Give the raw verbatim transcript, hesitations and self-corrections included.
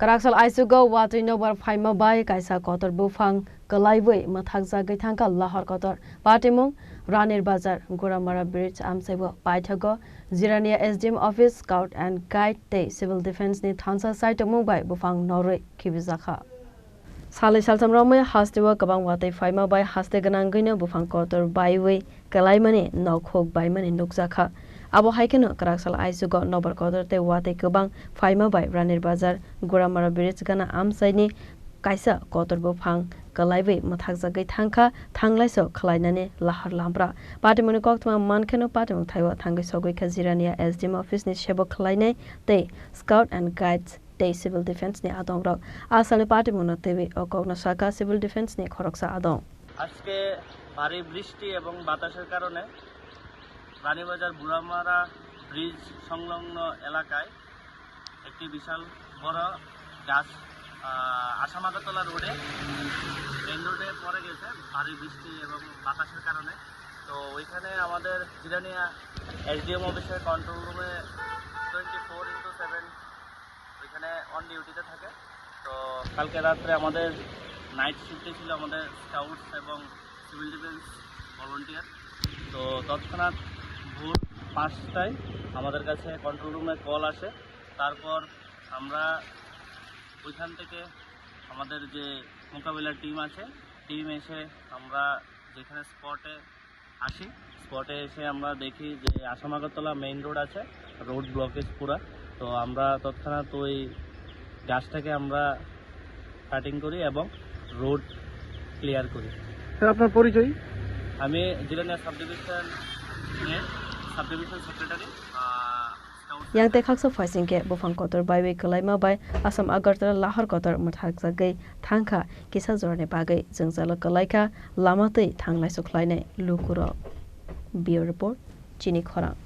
Kwraksal aichugo watwi nokbar phaima bai kaisa kotor buphang kwlaiwi mwthakjagwi thangkha lahor kotor. Patimung Ranir Bazar, Guramara Bridge amchaibo paithago Jirania S D M Office, Scout and Guide tei Civil Defence ni thansa saitukmung bai buphang norwi khibijakha. Salai salsam romwi hasteo kwbang watwi phaima bai haste gwnangwino buphang kotor baiwi kwlaimani nokhuk baimani nukjakha. Abo hai kheno kwraksal aichugo nokbar kotor tei watwi kwbang phaima bai Ranir Bazar, Guramara Bridge gana amchaini kaisa kotor buphang kwlaiwi mwthakjagwi thangkha, thanglaiso khwlainani lahar lampra. Patimungni koktwma mankheno patimung thaibo thangwi sogwi kha Jirania S D M office ni sebo khwlainai tei Scout and Guides tei Civil Defence ni adongrok. Asalni patimungno twiwi o kokno sakha Civil Defence ni khoroksa adong. আজকে ভারী বৃষ্টি এবং বাতাসের কারণে রানীবাজার বুড়ামারা ব্রিজ সংলগ্ন এলাকায় একটি বিশাল বড় গাছ, আহ, আসাম আগরতলা রোডে, মেইন রোডে পড়ে গেছে ভারী বৃষ্টি এবং বাতাসের কারণে। তো ওইখানে আমাদের জিরানিয়া এসডিএম অফিসের কন্ট্রোল রুমে টোয়েন্টি ফোর ইন্টু সেভেন ওইখানে অন ডিউটিতে থাকে। তো কালকে রাত্রে আমাদের নাইট শিফটে ছিল আমাদের স্কাউটস এবং সিভিল ডিফেন্স ভলান্টিয়ার। তো তৎক্ষণাৎ ভোর পাঁচটায় আমাদের কাছে কন্ট্রোল রুমে কল আসে। তারপর আমরা ওইখান থেকে আমাদের যে মোকাবিলার টিম আছে, টিম এসে আমরা যেখানে স্পটে আসি, স্পটে এসে আমরা দেখি যে আসাম আগরতলা মেইন রোড আছে, রোড ব্লকেজ পুরা। তো আমরা তৎক্ষণাৎ ওই গাছটাকে আমরা কাটিং করি এবং রোড ক্লিয়ার করি। স্যার, আপনার পরিচয়? আমি Jirania sub division, sub division secretary. Yang tei khaksa phaising khe buphang kotor baiwi kwlaima bai Assam Agartala lahor kotor mwthakjagwi thangkha kisa jorani bagwi jwngjalo kwlaikha lama twi thanglaiso khlainai lukurok. Bureau Report, Chini Khorang.